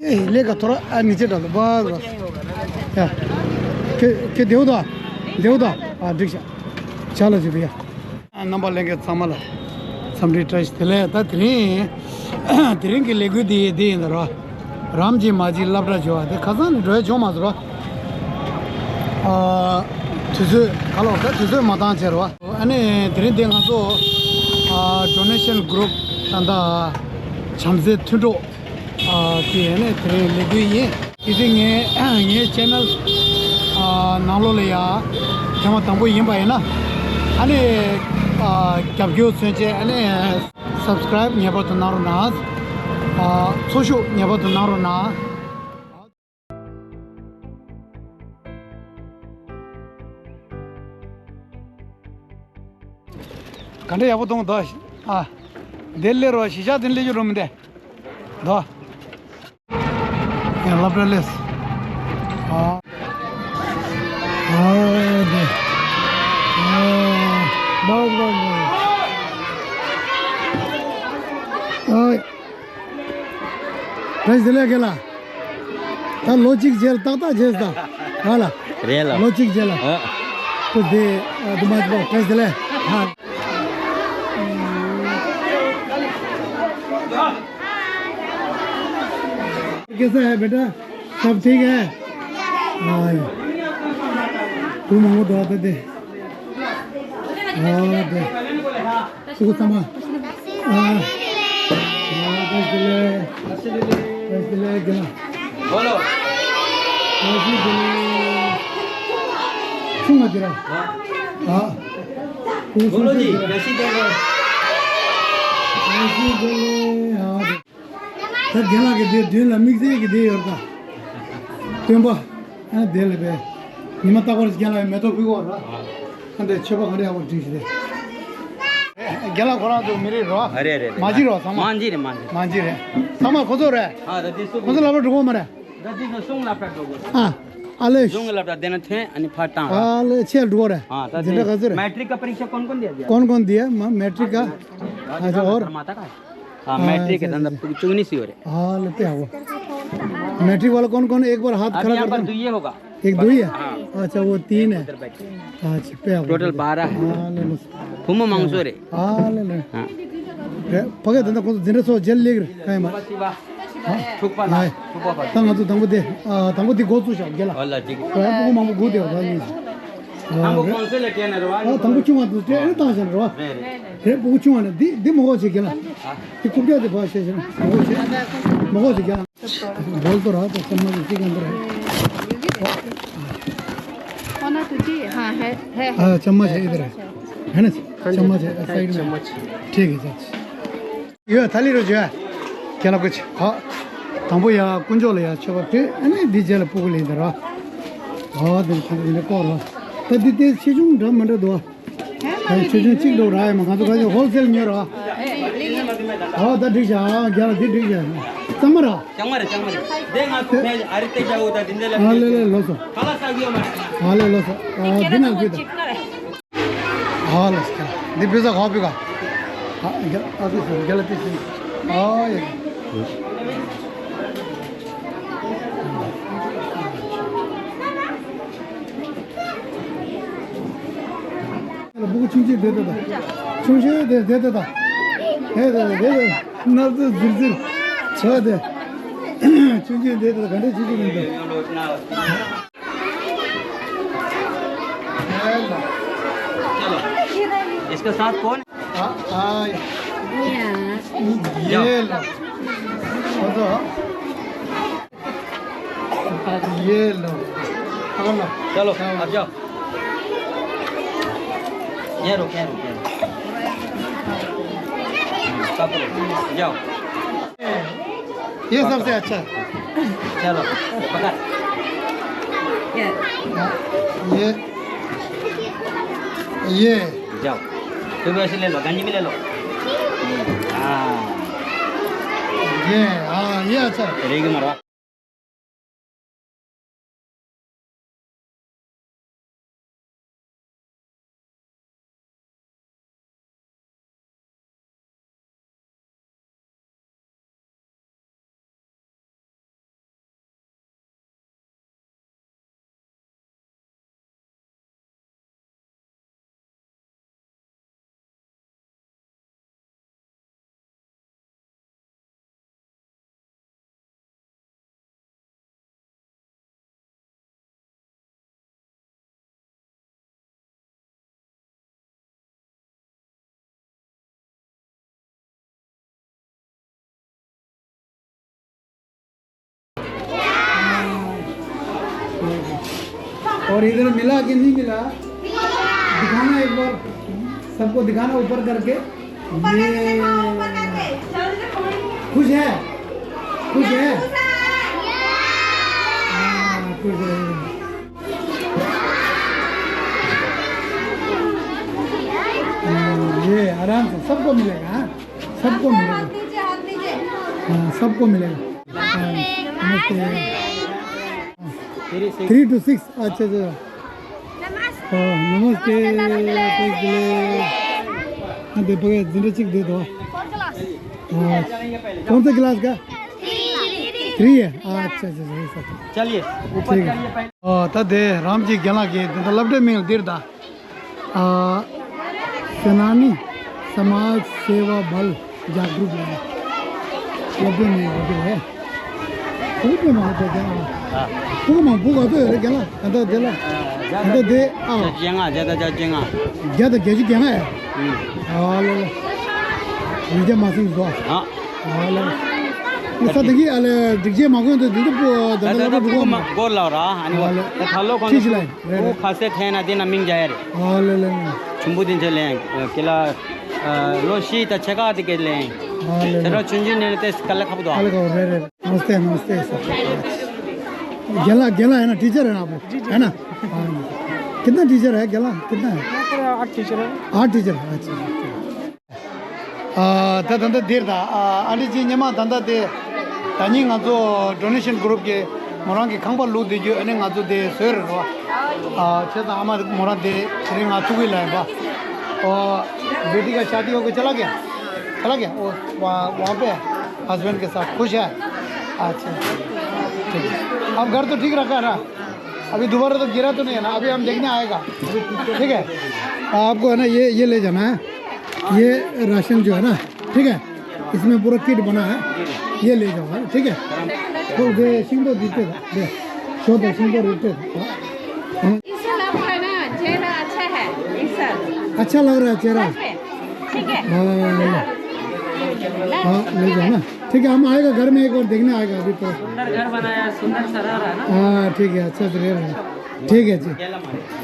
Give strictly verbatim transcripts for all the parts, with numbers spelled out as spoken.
ཨེ་ལས་ཀ་ཐོ་ར་ཨ་ནི་ཅི་འདྲ་ལ་བ་བ། ཡ། ཁེ་ཁེ་དེའུ་དང་། དེའུ་དང་། ཨ་འགྲིག་ཤག་ཅ་ལག་ཅིག་བི་ཡ། རྣམ་པ་ལྷན་རྒྱས་ཚང་མ་ལ་འཚམས་འདྲི་བཀྲ་ཤིས་བདེ་ལེགས། ད་དེ་རིང་དེ་རིང་གི་ལས་འགུལ་འདི་འདི་ཡིན་ད་རོ། རམ་གྱིས་མ་གྱིས་སློབ་གྲྭ་འབྱོར་བ་དེ་ཁ་སང་ནས་འགྲོ་ཡ་བྱུང་མ་སོང་རོ། ཨ། དུས་ཚོད་ག་ལོག་ད་དུས་ཚོད་མ་བཏང་བྱས་རོ། ཨ་ནི་དེ་རིང་འདི་ང་ཚོ་ཨ་ཌོ་ནེ་ཤན་གུ་རུབ་ད་ལྟ་བྱམས་བརྩེ་མཐུན་གྲོགས་ཨ་དེ་ཨ་ནི་དེ་རིང་ལས་འགུལ་ཡིན། གལ་སྲིད་ངའི་ངའི་ཆེ་ནལ་ཨ་ནང་ལོགས་ལ་ཡ་ཐེངས་མ་དང་པོ་ཡིན་པ་ཡིན་ན། ཨ་ནི་ཨ་རྒྱབ་སྐྱོར་མཚོན་ཆེད་ཨ་ནི་སབ་སི་ཀ་རའིབ་ངེས་པར་དུ་གནང་རོགས་གནང་། ཨ་ཚོགས་ཞུགས་ངེས་པར་དུ་གནང་རོགས་གནང་། ག་འདྲ་ཡག་པོ་གཏོང་དོ། ཨ། འདིར་སླེབས་རོགས། གཞིས་ཆགས་འདིར་སླེབས་རྒྱུ་རུ་མི་འདེ། དོ། ཡ་སློབ་གྲྭ་སླེབས། ཨ། ཨ་འདི། ཨ། བག་བག་བག་ཨ། བཀྲ་ཤིས་བདེ་ལེགས་རྒན་ལགས། ད་ལོ་གཅིག་རྗེས་ལ་ཏག་ཏག་བྱས་ད། ཨ་ལ། རེད་ལ། ལོ་གཅིག་རྗེས་ལ། ཨ། ཁོ་དེ་ཨ་དུ་མ་ཅི་པ་བཀྲ་ཤིས་བདེ་ལེགས། ཧ། कैसा है बेटा? सब ठीक है? हाँ। तू मांगो दवा तो दे। हाँ, दे। ཕྲུ་གུ་ཚང་མ། ཨ། ཨ། བཀྲ་ཤིས་བདེ་ལེགས། བཀྲ་ཤིས་བདེ་ལེགས་རྒན་ལགས། བཀྲ་ཤིས་བདེ་ལེགས། ཆུང་བ་དེ་ར། ཨ། ཨ། ཕྲུ་གུ་ཆུང་ཆུང་དེ་ར། བཀྲ་ཤིས་བདེ་ལེགས། བཀྲ་ཤིས་བདེ་ལེགས། ཨ། ད་རྒན་ལགས་ཀྱི་དེ་མདུན་ལ་དམིགས་བསལ་གྱི་དེ་ཡོད་ད། སྟོན་པ། ཨ་དེ་ལ་བས། ཉི་མ་རྟག་པར་རྒན་ལགས་མེ་ཏོག་ཕུལ་གོ་ར། ཨ་འདྲ་མཆོད་པ་ག་རེ་ཡག་པོ་བསྒྲིགས་ཤིག་རེད། རྒན་ལགས་ཁོ་རང་ཚོ་མི་རེད་རོ། ཨ་རེད་རེད་རེད། མ་གཞི་རོ་ཚང་མ། མ་གཞི་རེད་མ་གཞི། མ་གཞི་རེད། ཚང་མ་ཁོ་ཚོ་རེད། ཨ་ད་དེ་སུ་ཁོ་ཚོ་ལབ་ར་འགྲོ་གོ་མ་རེད། ད་དེ་ཚོ་གཞུང་ལ་ཕར་འགྲོ་དགོས། ཨ། ཨ་ལེ། གཞུང་གི་སློབ་གྲྭ་དེ་ན་ཐོན་ཨ་ནི་ཕར་བཏང་ར། ཨ་ལེ་ཆེ་འགྲོ་རེད། ཨ་ད་འཛིན་གྲྭ་ག་ཚོད་རེད། मैट्रिक का परीक्षा कौन कौन दिया गया? कौन कौन दिया? मैट्रिक का। हाँ, और? हाँ, मैट्रिक है, धंधा चुगनी सी हो रहे। हाँ, लेते आओ। मैट्रिक वाला कौन कौन है? एक बार हाथ अभी खड़ा यहाँ कर पर दो। दो ये होगा। एक दो ही है? हाँ। अच्छा, वो तीन है। उधर बैठे। अच्छा, पे आओ। टोटल बारह है। हाँ, ले लो। फुमो मांगसो रे। हाँ, ले लो। हाँ। रे, पकड़, धंधा कौन, जिन्हें सो जेल ले गए, काहे मार? हाँ। ठुक पा ना, हाँ। ठुक पा पा। तंग तो, तंग दे, आ, तंग दे, गोचू शाह, गेला। वाला ठीक। तो है, वो मांगो गो दे, वाला नहीं। हाँ, तंग रे। कौन से लेके आने रवा? हाँ, तंग क्यों आते? तेरे ताशा रवा। रे, रे। रे, वो क्यों आने? दि, दि मगो से गेला। हाँ। ये कुबिया दे बात से, मगो से। मगो से गेला। बोल तो रहा था, चम्मच इसी के अंदर है। होना तो जी, हाँ, है, है, है। हाँ, चम्मच है, इधर है। है ना? चम्मच है, साइड में। चम्मच। ठीक है, चाची। यो थाली रो जो है। क्या ना कुछ? हाँ। དང་པོ་ཡ་དཀོན་མཆོག་ལ་ཡ་མཆོད་པ་ཕུལ། ཨ་ནི་འདི་རྗེས་ལ་ཕྲུ་གུ་ལེན་དེ་ར། ཨོ་དེ་ཁོང་ཚོ་འདི་ནས་བསྐོར་ར། ད་འདི་དེ་ཆེ་ཆུང་འདྲ་མི་འདྲ་འདུག་ཨ། ད་ཆེ་ཆུང་གཅིག་འདུག་ར། ཡ་མ་ང་ཚོ་ག་ཚོད་ཧོལ་སེལ་ཉོས་ར། ཨོ་ད་འགྲིག་བྱ། ཨ་རྒྱ་ལ་འདི་འགྲིག་བྱ། གཙང་མ་ར། གཙང་མ་རེད། གཙང་མ་རེད། དེ་ང་ཚོ་ཕལ་ཨ་རི་སྟེགས་བྱ་འོ་ད་འདི་འདྲ་ལ། ཨ་ལེ་ལེ་ལོ་སོ། ཁ་ལག་ཟ་གི་ཡོད་མ་རེད། ཨ་ལེ་ལོ་སོ། ཨ་འདི་ན་འདི་ད། ཨ་ལ་སྐྱ། འདི་བེ་ཟ་ག་བེ་ག་ཨ་རྒྱ་ཨ་ཟི་སི་རྒྱ་ལ་ཏི་སི། ཨ་ཡ། ལ་བུ་གུ་ཆུང་ཆུང་དེ་དེ་ད། ཆུང་ཆུང་དེ་དེ་དེ་ད། དེ་དེ་དེ་དེ་ནར་དེ་ཟིར་ཟིར། ཆ་དེ། ཆུང་ཆུང་དེ་དེ་ད་ག་འདྲ་ཆུང་ཆུང་མིན་འདུག चलो, इसके साथ कौन? हाँ, हाँ, ये लो। ये लो। पकड़ लो। चलो, अब जाओ। ये रो, ये रो, ये रो। पकड़ो, जाओ। ये सबसे अच्छा है। चलो, पकड़। ये, ये। जाओ। तुम ऐसे ले लो, गंजी में ले लो। हाँ। ये, हाँ, ये अच्छा है। रेगी मरवा। और इधर मिला कि नहीं मिला? दिखाना एक बार, सबको दिखाना ऊपर करके। ऊपर करके ये दिखाओ, ऊपर करके। जल्दी दिखाओ। खुश है? खुश है? खुश है। हाँ, खुश है। हाँ, ये आराम से सबको मिलेगा, हाँ? सबको मिलेगा। हाथ दीजिए, हाथ दीजिए। हाँ, सबको मिलेगा। हाँ, नमस्ते। Three to six। अच्छा, अच्छा। नमस्ते। हाँ, नमस्ते। हाँ, दे, पकड़, जिंदा चिक दे दो। हाँ। कौन सा क्लास का? थ्री है। अच्छा, अच्छा, अच्छा, अच्छा। चलिए, ऊपर ठीक है। चलिए पहले। ཨོ། ད་དེ་རང་གི་རྒན་ལགས་ཀྱིས་འདི་ལྟར་སློབ་གྲྭའི་མིང་ལ་འདིར་ད། ཨ། सेनानी समाज सेवा बल जागरूक ལ། སློབ་གྲྭའི་མིང་ལ་འདིར་རེད། ཕྲུ་གུ་མང་པོ་ཡོད་ཀྱང་། ཕྲུ་གུ་མང་པོ་ག་ཚོད་ཡོད་རེད་རྒན་ལགས། ད་ལྟ་དེ་ལ། ད་ལྟ་དེ་ཨ། བརྒྱ་དང་བརྒྱད་ཅུ་གྱ་ལྔ་ཡ། ཨ་ལ་ལ། ཡིན་གྱི་མ་སེམས་བཟོ། ཨ། ཨ་ལ། ས་དེ་གི་ཨ་ལ་སྒྲིག་ཆས་མ་གོན་དུ་འདི་ཚོ་པོ་ད་ད་ལྟ་ལ་ད་ཕྲུ་གུ་མ་སྒོར་ལ་ར། ཨ་ནི་ད་ལ་ད་ལོ་གོང་ཁྲིད་ལ་རེད། ཕྲུ་གུ་ཁ་ཟས་འཐེན་ན་དེ་ན་མིང་རྒྱག་ཡ་རེད། ཨ་ལ་ལ་ལ། ཆུམ་བུ་དེ་ཚོ་ལེན་ཀི་ལ། ལོ་ཤི་ད་ཆེ་ཁ་དེ་གི་ལེན། ཨ་ལ་དེ་ལ། ར་ཆུང་ཆུང་ནས་ཏེ་དཀའ་ལས་ཁག་པོ་འདུག་ཨ་ལ་ཁག་རེད་རེད། नमस्ते नमस्ते सर। गेला गेला है ना, टीचर है ना आप लोग, है ना? हाँ। कितना टीचर है गेला, कितना है? यहाँ पर आठ टीचर है। आठ टीचर है, अच्छा। ཨ། ད་ད་ལྟ་འདིར་ད། ཨ། ཨ་འདྲི་ཅིག་ཉི་མ་ད་ལྟ་དེ། ད་ཉིན་ང་ཚོ་donation group གི་མོ་རང་གི་ཁང་པ་ལུག་དེ་རྒྱུ་ཨ་ནི་ང་ཚོ་དེ་བཟོས་རེད་རོ། ཨ། བྱས་ཙང་ཨ་མ་མོ་རང་དེ་དེ་རིང་ང་ཐུག་གི་ལ་ཡིན་པ། ཨོ། बेटी का शादी हो गया, चला गया? चला गया? ओ, वहाँ, वहाँ पे हस्बैंड के साथ खुश है? अच्छा, ठीक है। अब घर तो ठीक रखा ना? अभी दोबारा तो गिरा तो नहीं है ना? अभी हम देखने आएगा, ठीक है? आपको है ना, ये, ये ले जाना है, ये राशन जो है ना, ठीक है, इसमें पूरा किट बना है, ये ले जाओ, है ना? ठीक है। तो दे, सिंह तो जीते था, दे, सो तो सिंह तो जीते था। हाँ। इससे लग रहा है ना, चेहरा अच्छा है, इससे। अच्छा लग रहा है चेहरा। सच में। ठीक है। हाँ। हाँ, ले जाओ ना। ठीक है, हम आएगा घर में, एक बार देखने आएगा अभी तो। सुंदर घर बनाया, सुंदर सा रह रहा है ना। हाँ, ठीक है, अच्छा से रह रहा है। ठीक है जी।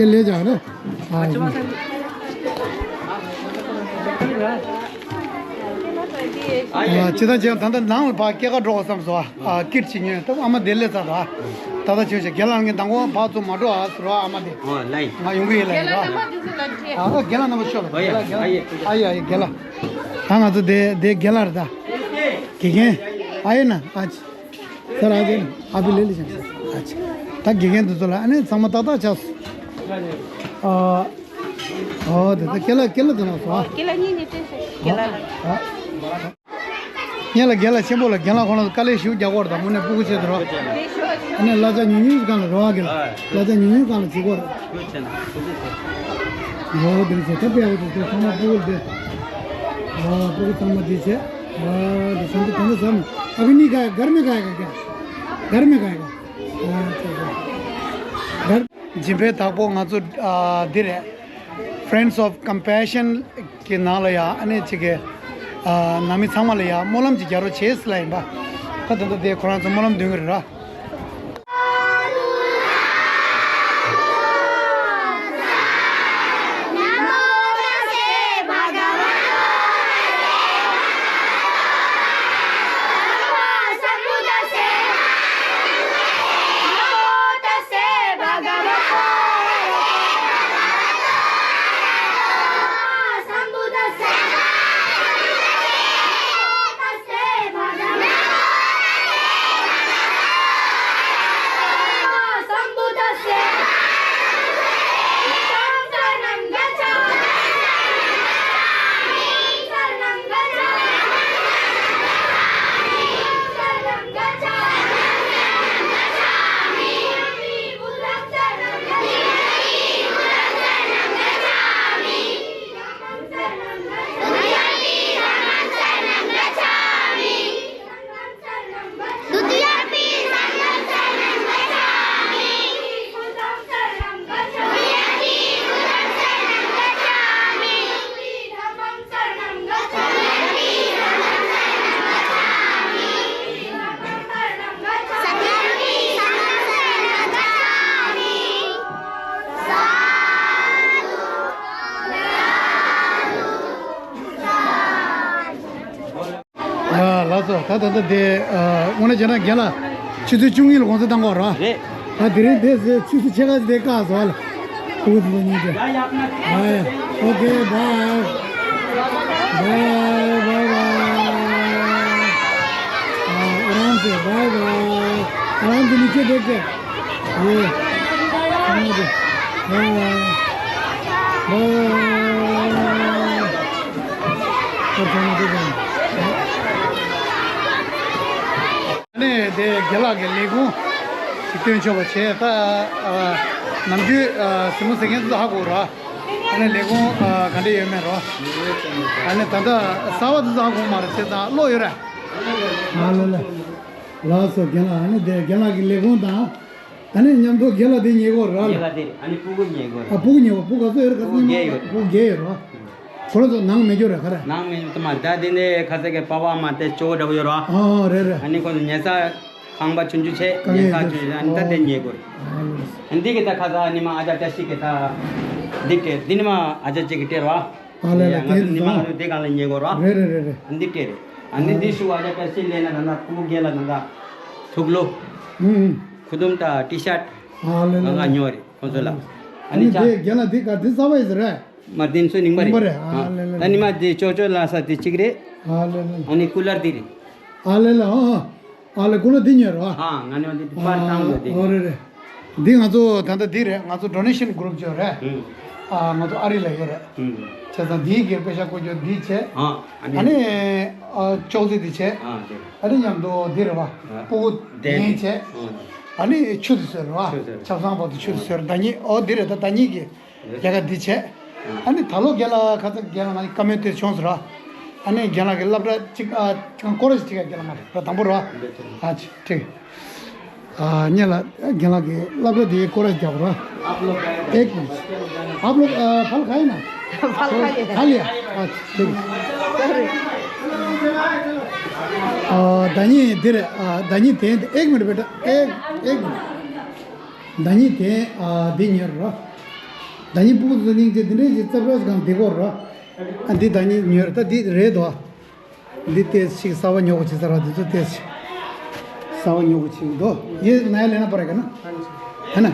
ये ले जाओ ना। हाँ। ཨ། ཅི་ད་ཅི་ད་ད་ནང་ལ་ཕར་སྐྱེལ་ག་འགྲོ་བསམ་སོང་། ཨ། ཀིར་ཅི་ཉོས་ད་ཨ་མ་དེ་ལས་ཚ་ད། ད་ད་ཆོས་ཆ་རྒན་ལགས་ངས་མདང་དགོང་ཕར་ཚུར་མ་འགྲོ་ཨ་ཟེར་བ་ཨ་མ་དེ། ཨོ་ལའི། ང་ཡོང་གི་ཡིན་ལ་ཡིན་ར། ཨ། རྒན་ལགས་རྣམ་པ་ཤོག་ལ། རྒན་ལགས་རྒན་ལགས། ཨ་ཡ་ཡ་རྒན་ལགས། ད་ང་ཚོ་དེ་དེ་རྒན་ལགས་རེད་ད། དགེ་རྒན། ཨ་ཡེ་ན་ཨ་ཅི། ས་ར་ཅན་ཨ་བི་ལེ་ལི་ཅན། ཨ་ཅི། ད་དགེ་རྒན་དེ་ཚོ་ལ་ཨ་ནི་ཚང་མ་ཏག་ཏག་ཆགས་སོང་། ཨ། ཨོ་དེ་ད་ཀེ་ལ་ཀེ་ལ་དེ་ན་སོང་ཨ། ཀེ་ལ་གཉིས་ནི་ཏེ་སོ་ཀེ་ལ་ལ། ཨ། ངས་ལ་རྒན་ལགས་ཆེན་པོ་ལ་རྒན་ལགས་ཁོང་ལ་དཀའ་ལས་ཞིག་རྒྱག་གོ་ར་ད་དངོས་གནས་སྤུ་གུ་ཆེ་དེ་རོ། ཨ་ནི་གླ་ཆ་ཉུང་ཉུང་གང་ལ་རོ་ཨ་གི་ལ་གླ་ཆ་ཉུང་ཉུང་གང་ལ་བྱེད་གོ་ར། ཨོ་དེ་རེད་ཟེར་ད་དཔེ་ཡག་པོ་འདུག་ཚང་མ་སྤུ་གུ་དེ། ཨོ་སྤུ་གུ་ཚང་མ་དེ་བྱས། ཨོ་དེ་ཚང་མ་དེ་ཚང་མ། अभी नहीं खाया, घर में खाएगा क्या? घर में खाएगा। हाँ, ठीक है। घर སྦྱིན་པའི་བདག་པོ་ང་ཚོ་ཨ་འདི་རེད། Friends of Compassion གི་ནང་ལ་ཡ་ཨ་ནི་གཅིག་གི་ཨ་ནང་མི་ཚང་མ་ལ་ཡ་སྨོན་ལམ་གྱི་རྒྱ་རོ་བྱེད་ཟེར་ལ་ཡིན་པ། ད་ད་ད་དེ་ཁོ་རང་ཚོ་སྨོན་ལམ་འདོན་གི་རེད་ར། ད་ད་ད་དེ་དངོས་གནས་བྱས་ན་རྒན་ལགས་ཆུ་ཚོད་བཅུ་གཉིས་ལ་དགོང་ས་བཏང་གོ་ར། རེད། ད་དེ་རིང་དེ་ཆུ་ཚོད་ཕྱེད་ཀ་ཅིག་དེ་བཀག་སོང་ལ། ཨོ་དེ་གཉིས་དེ། ཡ་ཡ་ཨ་ཡ། ཨོ་ཁེ། བཱའི། བཱའི་བཱའི་བཱའི། ཨ་རང་ཚེ། བཱའི་བཱའི། རང་ཚེ་ནི་ཁྱེད་བསྡད་དེ། ཨོ། རང་ཚེ། བཱའི་བཱའི། བཱའི་བཱའི། ཨོ་ཁེ། ཨ་ནི་དེ་རྒན་ལགས་ཀྱི་ལས་ཁུངས་ཤིག་སྟོན་ཆོག་པ་བྱས། ད་ཨ་ནམ་རྒྱུན་ཨ་གཟིགས་མོ་གཟིགས་མཁན་ཚོ་ཧ་གོ་ར། ཨ་ནི་ལས་ཁུངས་ཨ་ག་འདྲ་ཡོད་མེད་རོ། ཨ་ནི་ད་ལྟ་གསར་པ་ཚོ་ཧ་གོ་མ་རེད། བྱས་ཙང་བློ་ཡོད་ར། ཨ་ལ་ལ། ལགས་སོ་རྒན་ལགས། ཨ་ནི་དེ་རྒན་ལགས་ཀྱི་ལས་ཁུངས་དང་། ད་ནི་མཉམ་དུ་རྒན་ལགས་དེ་ཉེ་གོ་ར་ལ། ཉེ་ག་དེ་རེད། ཨ་ནི་སྤུ་གུ་ཉེ་གོ་ར། ཨ་སྤུ་གུ་ཉེ་གོ། སྤུ་གུ་ག་ཚོད་ཡོད་རེད། ག་ཚོད་སྤུ་གུ་ཉེ་གོ་བརྒྱད་ཡོད་ར། སྤུ་གུ་བརྒྱད་ཡོད་ར། ནང་མི་དུ་མ་ད་དེ་ནས་ཁ་ས་གི་པ་པ་མ་དེ་ཅོ་འདྲ་བོ་ཡོད་ར། ཨ་རེད་རེད། ཨ་ནི་ཁོང་ཚོ་ཉལ་ས་ཁང་པ་ཆུང་ཆུང་བྱས། ཉལ་ས་ཆུང་ཆུང་། ཨ་ནི་ད་དེ་ཉེ་གོ་ར། ཨ་འདི་གི་ད་ཁ་ས་ཨ་ནི་མ་ཨ་ཅག་བཀྲ་ཤིས་ཀྱི་ད་འདི་སྤྲད། འདི་ནི་མ་ཨ་ཅག་ཅིག་གི་སྤྲད་ར། ཨ་ལས་ལ། ང་ཚོ་ནི་མ་ང་ཚོ་དེ་གང་ལ་ཉེ་གོ་ར། རེད་རེད་རེད་རེད། ཨ་འདི་སྤྲད་རེད། ཨ་ནི་འདི་ཤུ་ཨ་ཅག་བཀྲ་ཤིས་ལེན་ན་ད་ན་སྤུ་གུ་བརྒྱད་ལ་ད་ད་ཐུག་ལོ། ཨུ་ཨུ། ཁུ་དུམ་ད་ཊི་ཤར། ཨ་ལས་ལ། ང་ང་ཉོ་རེད་ཁོང་ཚོ་ལ། ཨ་ཨ་ནི་ནི་ཅག་དེ་རྒན་ལགས་དེ་ག་དེ་གསར་པ་ཡིན་ཟེར་རེད། མ་དེ་ཚོ་རྙིང་པ་རེད། རྙིང་པ་རེད། ཨ་ཨ་ལེ་ལེ། ད་ཉི་མ་དེ་ཅོ་ཅོ་ལ་ས་དེ་གཅིག་རེད། ཨ་ལེ་ལེ། ཨ་ནི་ཀུ་ལར་དེ་རེད། ཨ་ལེ་ལེ། ཨ་ཨ་ལེ། ཀུ་ལར་དེ་ཉོས་རོ། ཨ་ང་ཉོ་དེ་དེ་པར་བཏང་ཡོད་དེ། ཨ་རེད་རེད། འདི་ང་ཚོ་ད་ལྟ་འདི་རེད། ང་ཚོ་ཌོ་ནེ་ཤན་གུ་རུབ་ཅིག་ཡོད་རེད། ཨ་ང་ཚོ་ཨ་རི་ལ་ཡོད་རེད། བྱས་ཙང་འདིའི་སྒེར་པེ་ཤ་བཀོལ་རྒྱུ་འདི་བྱས། ཨ་ནི་ཨ་ཅོག་ཙེ་འདི་བྱས། ཨ་ནི་མཉམ་དུ་འདི་རེད་བ། སྤུ་གུ་གདན་བྱས། ཨ་ནི་ཆུ་དེ་བཟོས་རེད་བ། ཆབ་གསང་བར་དུ་ཆུ་དེ་བཟོས་རེད། ཟླ་ཉིན། ཨོ་འདི་རེད། ད་ཟླ་ཉིན་གྱི། རྒྱ་གར་འདི་བྱས། ཨ་ནི་ད་ལོ་རྒན་ལགས་ཁ་ཚ་རྒན་ལགས་ང་བཀའ་མོལ་དེ་བྱུང་ཟེར་ར། ཨ་ནི་རྒན་ལགས་ཀྱི་སློབ་གྲྭ་གཅིག་ཨ་ཅང་སྐོར་ར་ཅིག་རྒན་ལགས་མ་རེད་ར། དང་པོ་ར། ཨ་ཅི་ཁྲིག་ཨ་ཉེ་ལ་རྒན་ལགས་ཀྱི་སློབ་གྲྭ་དེའི་སྐོར་ར་རྒྱག་ར། ཨེག་ཨབ་ལོག་ཨ་ཕལ་ག་ཡིན་ན། ཕལ་ག་ཡིན། ཨ་ཁྲིག་ཨ་ཟླ་ཉིན་འདི་རེད། ཨ་ཟླ་ཉིན་དེ་ཨེག་མི་རེད་པས། ཨེག་ཨེག་ཟླ་ཉིན་དེ་ཨ་འདི་ཉོས་ར། ཟླ་ཉིན་སྤུ་གུ་ཚོ་སྙིང་རྗེ་འདི་འདྲའི་ཅིག་རྩབ་རོགས་གང་བདེ་གོ་ར། ཨ་འདི་ཟླ་ཉིན་ཉོས་ར། ད་འདི་རེད་དོ། འདི་ཏེས་ཤིག་གསར་པ་ཉོ་གོ་ཅིག་ཟེར་ར། འདི་ཚོ་ཏེས་ཤིག་གསར་པ་ཉོ་གོ་ཅིག་འདུག ये नया लेना पड़ेगा ना? हाँ जी। है ना?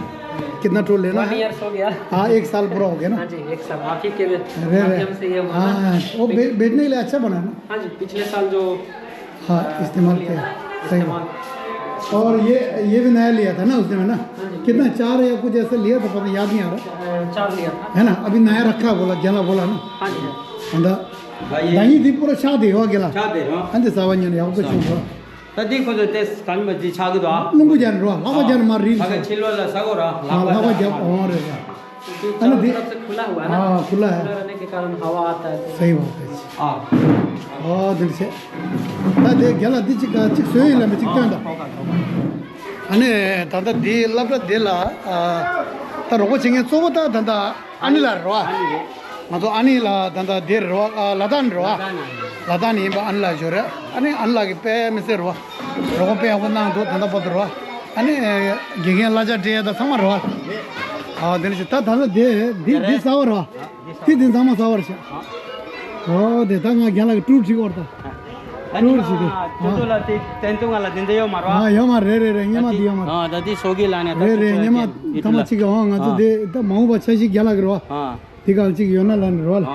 कितना टूर लेना है? वन ईयर हो गया। हाँ, एक साल पूरा हो गया ना? हाँ जी, एक साल। आप ही के भी रे रे। माध्यम से ये हुआ ना। हाँ, वो बे-, बैठने के लिए अच्छा बना ना? हाँ जी, पिछले साल जो हाँ, इस्तेमाल किया। सही बात। और ये, ये भी नया लिया था ना उसने, है ना? हाँ जी। कितना, चार या कुछ ऐसा लिया था, पता याद नहीं आ रहा। अ, चार लिया था। है ना? अभी नया रखा है बोला, गला बोला ना। हाँ जी। अंडा। भाई, ये दानी दी पूरा शादी हो गया। शादी, हाँ। अंडे सावन ने हो कुछ हुआ। तदी को तो टेस्ट कान में जी छाग दो। लुंगु जान रो, लावा जान मार री। अगर छिलवा ला सगो रा, हाँ, लावा जान, और हाँ। क्योंकि अरे चारों दे-, तरफ से खुला हुआ है ना। हाँ, खुला है। खुला रहने के कारण हवा आता है तो। सही बात है। हाँ। ཨོ་དེ་ཚེ། ད་དེ་རྒན་ལགས་འདི་གཅིག་གཅིག་བཟོས་ཡིན་ལ་མི་གཅིག་སྟོན་དང་། ཨ་ནི་ད་ལྟ་འདི་སློབ་གྲྭ་འདི་ལ་ཨ་ད་རོགས་པ་བྱེད་མཁན་གཙོ་བོ་ད་ད་ལྟ་ཨ་ནི་ལགས་རེད་བ། ང་ཚོ་ཨ་ནི་ལགས་ད་ལྟ་འདི་རེད་བ། ཨ་ལ་དྭགས་ནས་རེད་བ། ལ་དྭགས་ནས་ཡིན་པ་ཨ་ནི་ལགས་ཞུ་རེད། ཨ་ནི་ཨ་ནི་ལགས་ཀྱི་དཔེ་མི་སྲིད་རེད་བ། རོགས་པ་དཔེ་ཡག་པོ་གནང་འདུག་ད་ལྟ་བར་དུ་རེད་བ། ཨ་ནི་དགེ་རྒན་གླ་ཆ་སྤྲད་ཡ་ད་ཚང་མ་རེད་བ། ཨ་དེ་ནས་ད་ད་ལྟ་འདི་འདི་འདི་གསར་པ་རེད་བ། དེ་དེ་ཚང་མ་གསར་པ་རེད་ཤག་ཨོ་དེ་ད་ང་རྒན་ལགས་ཀྱི་ཀྲུའུ་ཁྲིད་གོ་ར་ད། ཀྲུའུ་ཁྲིད་དེ། ཨ་ཅོ་ཅོ་ལ་དེ་བཙན་བྱོལ་ང་ལ་དེ་འདྲ་ཡོད་མ་རེད་བ། ཨ་ཡོད་མ་རེད། རེད་རེད། སྔོན་མ་དེ་ཡོད་མ་རེད། ཨ་ད་དེ་སོ་གི་ལ་ནས་ད་རེད་རེད། སྔོན་མ་ཐ་མ་གཅིག་གི། ཨོ་ང་ཚོ་དེ་ད་མ་འོངས་པ་འཆར་གཞི་རྒན་ལགས་ཀྱི་རེད་བ། ཨ་དེ་གང་གཅིག་ཡོད་ན་ལ་ནས་རེད་བ།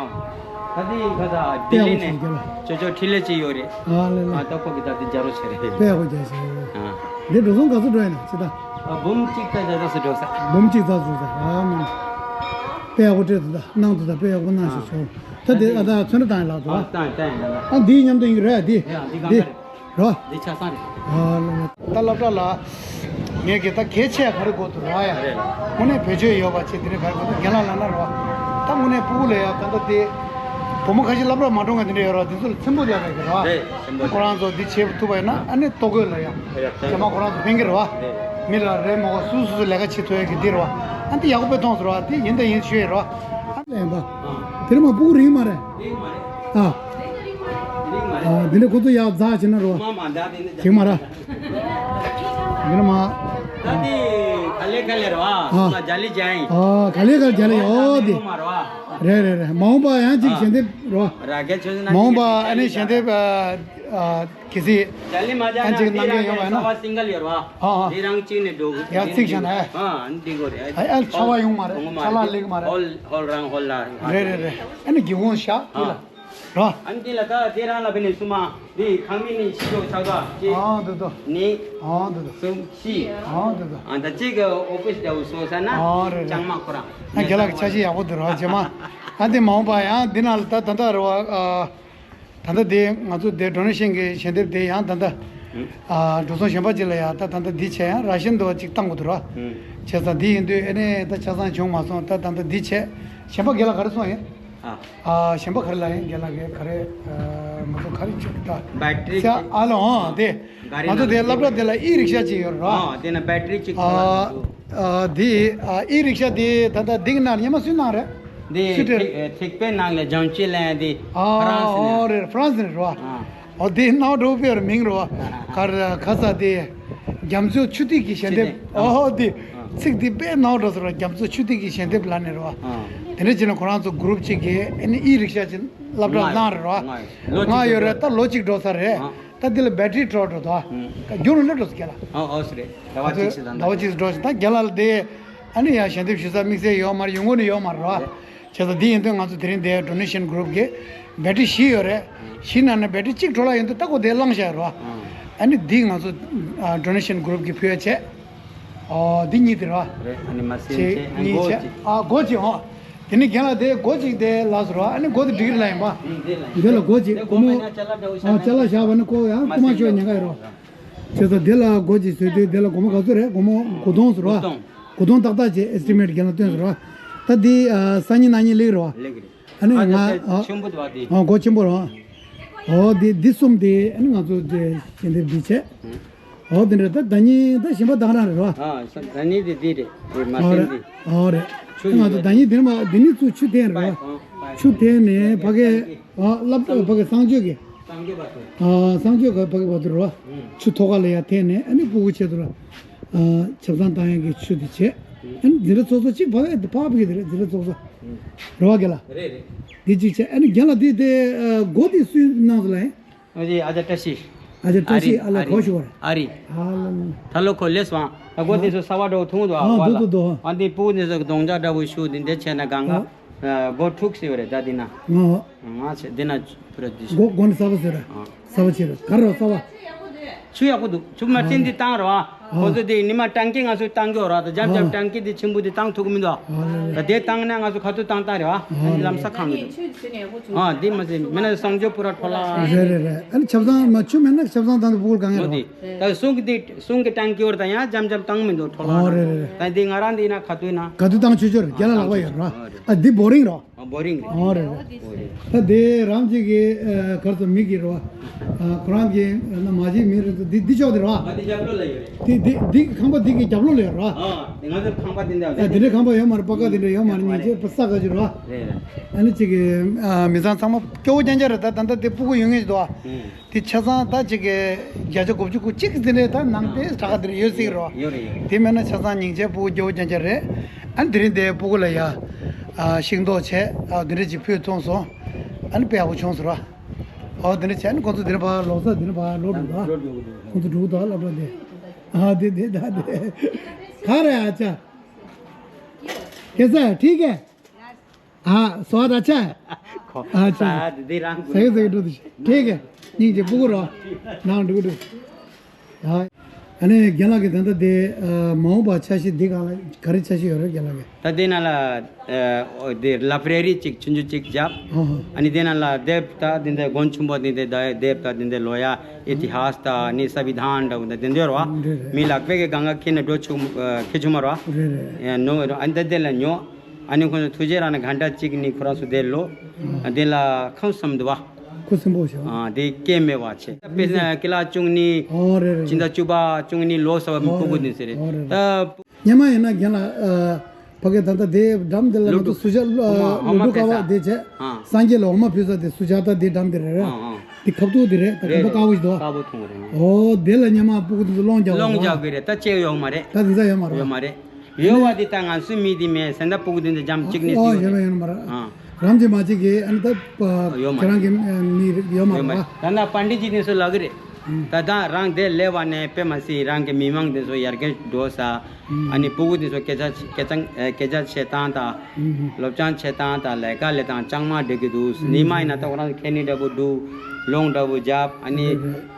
ཨ་ད་དེ་ཁ་ད་ལྡི་ལི་ནས་ཅོ་ཅོ་འཕྲིན་ལས་ཅིག་ཡོད་རེད། ཨ་ལེ་ལེ། ཨ་ད་ཁོ་གི་ད་དེ་རྒྱ་རོ་ཆེ་རེད། དཔེ་ཡག་པོ་རྒྱག་ཤག་ཨ་འདི་འགྲོ་སོང་ག་ཚོད་འགྲོ་ཡིན་ན་ཅི་ད། ཨ་འབུམ་གཅིག་ད་རྒྱ་ད་སུ་འགྲོ་ས། འབུམ་གཅིག་ད་སུ་ད། ཨ་མ། དཔེ་ཡག་པོ་སྤྲད་འདུག་ད་གནང་འདུག་ད་དཔེ་ཡག་པོ་གནང་ཤག་ཨ་ཆོག་ད་དེ་ཨ་ད་ཚོན་ཁྲ་བཏང་ཡ་ལགས་འདུག་ཨ་བཏང་བཏང་ཡ་ལགས། ཨ་འདིའི་མཉམ་དུ་ཡིན་གྱི་རེད། འདི་ཡ་འདི་གང་འདི་ག་རེད། རོ། འདི་ཆ་ཚང་རེད། ཨ་ལ་ལ། ད་སློབ་གྲྭ་ལ་ངས་ཀྱི་ད་གལ་ཆེ་ག་རེ་དགོས་འདུག་རོ་ཡ། རེད། དངོས་གནས་བེད་སྤྱོད་ཡོད་པ་བྱས་དེ་འདྲ་ག་རེ་དགོས་འདུག་རྒན་ལགས་ལབ་ན་རོ། ད་དངོས་གནས་སྤུ་གུ་ལ་ཡ་ད་ལྟ་དེ་བུ་མོ་ཁ་ཤས་སློབ་གྲྭ་མ་འགྲོ་མཁན་དེ་འདྲ་ཡོད་རོ། དེ་ཚོ་ལ་ཚེམ་པོ་རྒྱག་དགོས་ཀྱི་རོ། རེད། ཚེམ་པོ་ཁོ་རང་ཚོ་འདི་བྱེད་ཐུབ་པ་ཡིན་ན་ཨ་ནི་ལྟོ་གོས་ལ་ཡ་རྒྱ་མ་ཁོ་རང་ཚོ་ཕན་གྱི་རེད་བ། མི་ལ་རེད་མོ་ག་སུ་སུ་སུ་ལས་ཀ་བྱེད་ཐུབ་ཡ་གི་འདི་རེད་བ། ཨ་འདི་ཡག་པོ་དཔེ་མཐོང་སོང་རེད་བ། དེ་ཡིན་ད་ཡིན་ཞུ་ཡ་རེད་བ། ཨ་ལེན་པ། དེ་རིང་མ་སྤུ་གུ་རིག་མ་རེད། ཨ། ཨ་འདི་འདྲ་ཁོ་ཚོ་ཡག་རྫ་བྱེད་ན་རེད་བ། ཅིག་མ་ར། འདི་ནི་མ། ད་དེ་ག་ལེ་ག་ལེ་རེད་བ། ཨ། ང་རྒྱ་ལི་རྒྱ་ཡིན། ཨ་ག་ལེ་ག་རྒྱ་ལི་ཡོད་དེ། མ་རེད་བ། རེད་རེད་རེད། མ་འོངས་པ་ཡང་ཅིག་ཨ། ཞལ་འདེབས་རོ། ར་རྒྱ་ཆོས་ན་མ་འོངས་པ་ཨ་ནི་ཞལ་འདེབས་ཨ་ཨ་གལ་སྲིད་ཅལ་ལི་མ་ཅག་ཡང་ཅིག་ན་གནང་མཁན་ཡོང་བ་ཡིན་ན། ས་བ་སིང་གལ་ཡོད་རོ། ཨ་ཨ། འདི་རང་གཅིག་ནས་འགྲོ་གི། ཡར་བརྩིགས་བཞག་ན་ཨ། ཨ་འདི་གོ་རེད། ཨ་ཨ་ཚ་བ་ཡོང་མ་རེད། ཚ་ལ་ལེགས་མ་རེད། ཧོལ་ཧོལ་རང་ཧོལ་ལ། རེད་རེད་རེད། ཨ་ནི་སྒེའུ་ཁུང་བཞག་དེ་ལ། ཨ། རོ། ཨ་ནི་འདི་ལ་ད་དེ་རང་ལ་བེ་ནི་སུ་མ་འདི་ཁང་མིག་ནི་ཤི་ཤོག་ཆགས་ད་ཅི། ཨ་འདི་དོ། ནི། ཨ་འདི་དོ། སུམ་ཤི། ཨ་འདི་དོ། ཨ་ད་ཅི་གི་ཨོ་ཕིས་ལ་འུ་སོ་ས་ན། ཨ་རེད་རེད། ཅང་མ་ཁོ་རང་། ཨ་རྒན་ལགས་ཀྱི་འཆར་གཞི་ཡག་པོ་འདུག་རོ་རྗེས་མ། ཨ་འདི་མ་འོངས་པ་ཡང་འདི་ན་ལ་ད་ད་ད་རོ། ཨ་ད་ད་དེ་ང་ཚོ་དེ་ཌོ་ནེ་ཤན་གི་ཞལ་འདེབས་དེ་ཡང་ད་ད། ཨ་འགྲོ་སོང་གཞན་པ་ཅིག་ལ་ཡང་ད་ད་ད་འདི་བྱས་ཡང་ར་ཤན་དུ་ཅིག་བཏང་དགོས་འདུག་རོ། བྱས་ཙང་འདི་ཡིན་དུས་ཨ་ནི་ད་ཆ་ཚང་བྱུང་མ་སོང་། ད་ད་ད་འདི་བྱས་གཞན་པ་རྒན་ལགས་ག་རེ་སོང་ཡིན། ཨ། ཨ་གཞན་པ་ག་རེ་ལ་ཡིན་རྒན་ལགས་ཀྱིས་ག་རེ། ཨ་ང་ཚོ་ག་རེ་བྱེད་ཀྱི་ད། བེ་ཊི་རི་ཅིག་ཨ་ལོ་ཨང་དེ། ག་རེ་ང་ཚོ་དེ་ན་སློབ་གྲྭ་དེ་ལ་ཨི་རིག་ཤ་ཅིག་ཡོད་རེད་བ། ཨ་དེ་ན་བེ་ཊི་རི་ཅིག་ཨ་ཁོ་ལ་འདུག་ཨ་དེ་ཨ་ཨི་རིག་ཤ་དེ་ད་ལྟ་འདི་གི་ནང་སྔོན་མ་སུས་གནང་རེད། དེ་སུས་སྤྲད་རེད། ཐིག་ཐིག་པའི་ནང་ལ་ལྗང་ཅི་ལན་དེ། ཨ་ཧྥ་རན་སི་ནས། ཨོ་རེད་ཧྥ་རན་སི་ནས་རེད་བ། ཨ། ཨོ་དེ་སྣང་བ་འགྲོ་དཔེ་ར་མིང་རོ། ག་ར་ག་ས་དེ། རྒྱ་མཚོ་ཆུ་ཐིགས་ཀྱི་ཞལ་ཆུ་འདེབས། ཐིགས། ཨོ་དེ། ཨ། ཚིག་དེ་དཔེ་སྣང་བ་འགྲོ་ས་ར། རྒྱ་མཚོ་ཆུ་ཐིགས་ཀྱི་ཞལ་འདེབས་ལ་ནི་རོ། ཨ། དེ་འདྲ་བྱས་ན་ཁོ་རང་ཚོ་གུ་རུབ་གཅིག་གིས་ཨ་ནི་ཨི་རིག་ཤ་ཅིག་སློབ་གྲྭར་ལངས་རེད་རོ། ལོ་གཅིག་ལྔ་ཡོད་རེད། ད་ལོ་གཅིག་འགྲོ་ས་རེད། ཨ། ད་འདི་ལ་བེ་ཊི་རི་འགྲོ་འགྲོ་དོ། ཨ། རྒྱུན་རིང་ལ་འགྲོ་ས་རྒན་ལགས། ཨ་ཨོ་སི་རེད། ཟླ་བ་གཅིག་ཙམ་ད་ཟླ་བ་གཅིག་འགྲོ་ཞིག་ད་རྒན་ལགས་ལ་དེ། ཨ་ནི་ཡང་ཞལ་འདེབས་ཞུ་ས་དམིགས་བསལ་ཡོད་མ་རེད། ཡོང་གི་ནི་ཡོད་མ་རེད་རོ། རེད། བྱས་ཙང་འདི་ཡིན་དུས་ང་ཚོ་དེ་རིང་འདིའི་ཌོ་ནེ་ཤན་གུ་རུབ་ཀྱི་བེ་ཊི་རི་བཞི་ཡོད་རེད། བཞི་ནང་ནས་བེ་ཊི་རི་གཅིག་འཕྲོ་བརླག་ཡིན་དུས་ད་ཁོ་དེ་བླངས་བཞག་ཡོད་རེད་བ། ཨ་ནི་འདི་ང་ཚོ་ཌོ་ནེ་ཤན་གུ་རུབ་ཀྱི་ཕུལ་བྱས། ཨོ་འདི་གཉིས་དེ་རེད་བ། རེད། ཨ་ནི་མ་སེམས་གཅིག་ཅན་ཨ་གཉིས་སྒོ་བྱས་གཅིག་ཨ་སྒོ་གཅིག་ཨོ། དེ་ནི་རྒན་ལགས་དེ་སྒོ་གཅིག་དེ་ལགས་སོ་རེད་བ། ཨ་ནི་སྒོ་དེ་འགྲིག་གི་རེད་ལ་ཡིན་པ། འདི་ལ་སྒོ་གཅིག་དེ་སྒོ་མ་ཡིན་ན་ཅ་ལག་འདྲ་བོ་ཨོ་ཅ་ལག་བཞག་པ་ནི་ཁོ་ཡང་རྐུ་མ་ཤོར་ཉེན་ཁ་ཡོད་རེད་བ། བྱས་ཙང་དེ་ལ་སྒོ་གཅིག་བཟོས་དུས་དེ་ལ་སྒོར་མོ་ག་ཚོད་རེད། སྒོར་མོ་དགུ་སྟོང་ཟེར་བ། དགུ་སྟོང་། དགུ་སྟོང་ཏག་ཏག་བྱས་ཨེ་སི་ཊི་མེ་ཊི་རྒན་ལགས་སྟོན་ཟེར་བ། ད་འདི་ཨ་སང་ཉིན་གནངས་ཉིན་སླེབས་རེད་བ། ལེགས་རེད། ཨ་ནི་ཨ་ང་ད་ཨ་ཆེན་པོ་འདུག་བ་དེ། ཨ་སྒོ་ཆེན་པོ་རེད་བ། ཨོ་དེ་འདི་གསུམ་དེ་ཨ་ནི་ང་ཚོ་དེ་ཞལ་འདེབས་འདི་བྱས། ཨོ་དེ་འདྲ་ད་ཟླ་ཉིན་ད་གཞན་པ་བཏང་རང་རེད་བ། ཨ་ཟླ་ཉིན་དེ་འདི་རེད། དེ་མ་ཨོ་སེམས་རེད། འདི། ཨོ་རེད། ཆུ་ང་ཚོ་ཡིན་ཟླ་ཉིན་དེ་ནས་མ་འདི་ནས་ཚུར་ཆུ་འཐེན་རེད་བ། ཆུ་འཐེན་ནས་ཕ་གི་ཨ་སློབ་གྲྭ་ཕ་གི་གསང་སྤྱོད་ཀྱི། གསང་སྤྱོད་པ་ཚོ། ཨ་གསང་སྤྱོད་ཀྱི་ཕ་གི་བར་དུ་རེད་བ། ཆུ་ཐོག་ཁ་ལ་ཡར་འཐེན་ནས་ཨ་ནི་སྤུ་གུ་ཆེད་དུ་ལ། ཨ་ཆབ་གསང་བཏང་ཡག་གི་ཆུ་དེ་བྱས། ཨ་ནི་འཛིན་གྲྭ་ཚོགས་གཙོ་གཅིག་ཕ་གི་དེ་ཕ་ཕ་གི་དེ་རེད། འཛིན་གྲྭ་ཚོགས་གཙོ། རེད་བ་རྒན་ལགས། རེད་རེད། འདི་གཅིག་བྱས། ཨ་ནི་རྒན་ལགས་འདི་དེ་ཨ་སྒོ་དེ་སུས་གནང་སོང་ལ་ཡིན། ཨ་ཅེ་ཨ་ཅག་བཀྲ་ཤིས། ཨ་ཅེ་བཀྲ་ཤིས། ཨ་ལ་གོ་ཤུ་བར། ཨ་རི། ཨ་ལ་ལ། ད་ལོ་ཁོ་ལས་སོང་། ད་སྒོ་དེ་ཚོ་གསར་པ་འདྲ་བོ་ཐུང་འདུག་ཨ་ཨ་ལ། འདུག་འདུག་ཨ་འདི་སྤུ་གུ་དེ་ཚོ་གདོང་ལྕག་འདྲ་བོ་ཞུ་འདི་འདྲ་བྱས་ན་གང་ག་ཨ་སྒོ་འཁྲུགས་སྲིད་པ་རེད་ད་འདི་ན། ཨ་ང་ཚོ་འདི་ན་ཕུ་ར་འདི་ཤི། སྒོ་སྒོ་ནི་གསར་པ་བཟོས་ར། ཨ་གསར་པ་བྱས་ར། ག་རེ་ར་གསར་པ། ཆུ་ཡག་པོ་འདུག་ཆུ་མ་ཅན་འདི་བཏང་ར་བ། ཨ་ཁོ་ཚོ་དེ་ཉི་མ་ཊང་ཀི་ང་ཚོ་བཏང་གི་ཡོད་ར། ད་འཇམ་འཇམ་ཨ་ཊང་ཀི་དེ་ཆེན་པོ་དེ་བཏང་ཐུབ་ཀྱི་མི་འདུག་ཨ་ལ་ལ། ད་དེ་བཏང་ན་ང་ཚོ་ཁ་ཐུག་བཏང་བཏང་རེད་བ། ཨ་ཨ་ནི་ལམ་ས་ཁང་གི་འདུག་ཨ་འདི་མ་ཟད་མི་ན་བཟང་སྤྱོད་པུ་ར་འཕྲོ་བརླག་རེད་རེད་རེད། ཨ་ནི་ཆབ་གསང་མ་ཆུ་མེད་ན་ཆབ་གསང་བཏང་དུ་སྤུ་གུར་གང་ཡོད་རེད་བ། ད་གསུང་གི་དེ་གསུང་གི་ཊང་ཀི་བར་ད་ཡང་འཇམ་འཇམ་བཏང་མི་འདུག་འཕྲོ་བརླག་ཨ་རེད་རེད་རེད། ད་འདི་ང་རང་འདི་ན་ཁ་ཐུག་ན་ག་དུས་བཏང་ཆོག་ཆོག་རེད། རྒྱ་ལ་ལག་པ་ཡོད་རེད་བ། ཨ་འདི་བོ་རིང་རེད་བ། ཨ་བོ་རིང་རེད། ཨོ་རེད་རེད། ད་དེ་རང་གཅིག་གི་ཨ་གར་སོ་མི་གི་རེད་བ། ཨ་ཁོ་རང་གི་ཨ་ན་མ་གཅིག་མི་རེད་འདུག་འདི་འདི་ཕྱོགས་དེ་རེད་བ། ང་འདི་རྒྱབ་ལོགས་ལ་ཡོད་རེད། དེ་དེ་འདི་ཁང་པ་འདི་གི་རྒྱབ་ལོགས་ལ་ཡོད་རེད་བ། ཨ་དེ་ང་ཚོ་ཁང་པ་འདི་འདྲ་ཨ་དེ་འདྲའི་ཁང་པ་ཡོད་མ་རེད། པ་ཀ་དེ་འདྲ་ཡོད་མ་རེད། ཉིན་རྗེས་པ་ས་ག་ཅིག་རེད་བ། རེད་རེད། ཨ་ནི་གཅིག་གི་ཨ་མི་ཚང་ཚང་མ་སྐྱོ་བོ་རྐྱང་རྐྱང་རེད། ད་ད་ལྟ་དེ་སྤུ་གུ་ཡོད་ངེས་ཞིག་འདུག་བ། ཨུམ། དེ་ཆ་ཚང་ད་ཅིག་གི་བརྒྱ་ཆ་དགུ་བཅུ་གོ་གཅིག་དེ་འདྲའི་ད་ནང་དེ་དྲག་དེ་འདྲ་ཡོད་སྲིད་རོ། ཡོད་རེད་ཡོད་རེད། དེ་མེད་ན་ཆ་ཚང་སྙིང་རྗེ་སྤུ་གུ་སྐྱོ་བོ་རྐྱང་རྐྱང་རེད། ཨ་ནི་དེ་རིང་དེ་སྤུ་གུ་ལ་ཡ་ཨ་ཤིང་ཏོག་བྱས། ཨ་དེ་འདྲ་ཅིག་ཕུལ་ཐུབ་སོང་། ཨ་ནི་དཔེ་ཡག་པོ་བྱུང་སོང་ར། ཨོ་དེ་འདྲ་བྱས། ཨ་ནི་ཁོང་ཚོ་དེ་རིང་ཕར་ལོག་ས་དེ་རིང་ཕར་ལོག་འགྲོ་ད། ཁོང་ཚོ་འགྲོ་གི་འདུག་སློབ་གྲྭ་དེ། ཨ་དེ་དེ་ད་དེ་ག་རེ། ཨ་ཅག་ཁེ་ས་ཁྲིད་གེ་ཨ་སོ་ད་ཆ། ཁོ་ཨ་ཆ། ས་འདི་རང་ཟེར་གི་ཟེར་གི་འགྲོ་དུ་ཤི། ཁེ་གེ་སྙིང་རྗེ་སྤུ་གུ་རོ། ནང་འགྲོ་གི་འགྲོ། ཡ། ཨ་ནི་རྒན་ལགས་ཀྱིས་ད་ལྟ་དེ་ཨ་མ་འོངས་པ་འཆར་གཞི་འདི་གང་ལ་ག་རེ་འཆར་གཞི་ཡོད་རེད་རྒན་ལགས་ཀྱི། ད་དེ་ནང་ལ་ཨ་འོ་དེ་ལ་བྷ་རེ་རི་གཅིག་ཆུང་ཆུང་གཅིག་བརྒྱབ། ཨ་ཧ། ཨ་ནི་དེ་ནང་ལ་དེབ་ད་དེ་འདྲ་དགོན་ཆེན་པོ་དེ་འདྲ་དེབ་ད་དེ་འདྲ་ལོ་ཡ་ཨི་ཏི་ཧཱས་ད་ནི་སབ་བི་དྷཱན་འདྲ་བོ་ད་དེ་འདྲ་རོ། རེད་རེད། མི་ལག་པས་གི་གང་ག་ཁྱེར་ནས་འགྲོ་ཆུག་ཁྱེར་ཆུག་མ་རོ། རེད་རེད། ཨ་ནི་དེ་ལ་ཉོ། ཨ་ནི་ཁོང་ཚོ་ཐུགས་རྗེ་རང་ན་གྷན་ཊ་གཅིག་ནི་ཁོ་རང་ཚོ་དེ་ལོ། ཨ་དེ་ལ་ཁམས་སུམ་འདུག་བ། ཁུ་སིམ་པོ་ཞིག་ཨ་དེ་སྐད་མེད་པ་བྱས། དཔེར་ན་ཀི་ལ་བཅུ་གཉིས། ཨོ་རེད་རེད། ཕྱི་ཟླ་བཅུ་པ་བཅུ་གཉིས་ལོ་གསར་པ་ཨོ་སྤུ་གུ་རེད་དེ་ཟེར་རེད། ཨོ་རེད། ད་སྔོན་མ་ཡིན་ན་རྒན་ལགས་ཨ་ཕ་གི་ད་ལྟ་དེ་འགྲམ་དེ་ལ་ང་ཚོ་ལུ་གུ་སུ་ཇཱ་ཨ་ལུ་ཨ་ལུ་ཀ་བ་དེ་བྱས། ཨ་སངས་རྒྱས་ལ་འོ་མ་ཕུལ་ས་དེ་སུ་ཇཱ་ཏ་དེ་འགྲམ་དེ་རེད་རེད། ཨ་ཨ་དེ་ཁབ་ཏུ་དེ་རེད། ད་རེད་གོམ་པ་རེད། དཀར་པོ་ཞིག་འདུག་ཨ། དཀར་པོ་ཐུང་བ་རེད། ཨོ་དེ་ལ་སྔོན་མ་སྤུ་གུ་དེ་ཚོ་སློང་རྒྱག་སློང་རྒྱག་གི་རེད། ད་ཅེ་ཡོང་མ་རེད། ད་དེ་ཚ་ཡོད་མ་རེད། ཡོད་མ་རེད། ཡོད་པ་དེ་ད་ང་ཚོའི་མི་དེ་མེད་ཟེར་ད་སྤུ་གུ་དེ་འདྲ་འཇམ་གཅིག་ནས་ཨོ་ཡོད་ཡོད་མ་ཡོད་མ་རེད། ཨ། རང་གི་མ་གཅིག་གི་ཨ་ནི་ད་ཡོད་མ་ཁྱེད་རང་གི་མི་ཡོད་མ་ཡོད་མ་རེད་བ། ད་ན་པཎྜི་ཏ་ཇི་དེ་ཚོ་ལབ་གི་རེད། ད་ད་རང་དེ་སླེབས་པ་ནས་དཔེ་མ་སྲིད་རང་གི་མི་མང་དེ་ཚོ་ཡར་རྒྱས་འགྲོ་ས། ཨ་ནི་སྤུ་གུ་དེ་ཚོ་སྐད་ཆ་སྐད་ཆ་སྐད་ཆ་བཤད་སྟངས་དང་། སློབ་སྦྱོང་བྱེད་སྟངས་དང་ལས་ཀ་ལས་སྟངས་ཅང་མ་འགྲིག་གི་འདུག་ཉི་མ་ཡིན་ན་ད་ཁོ་རང་ཁེ་ནི་འདྲ་པོ་འདུག་ལོང་འདྲ་པོ་རྒྱབ། ཨ་ནི་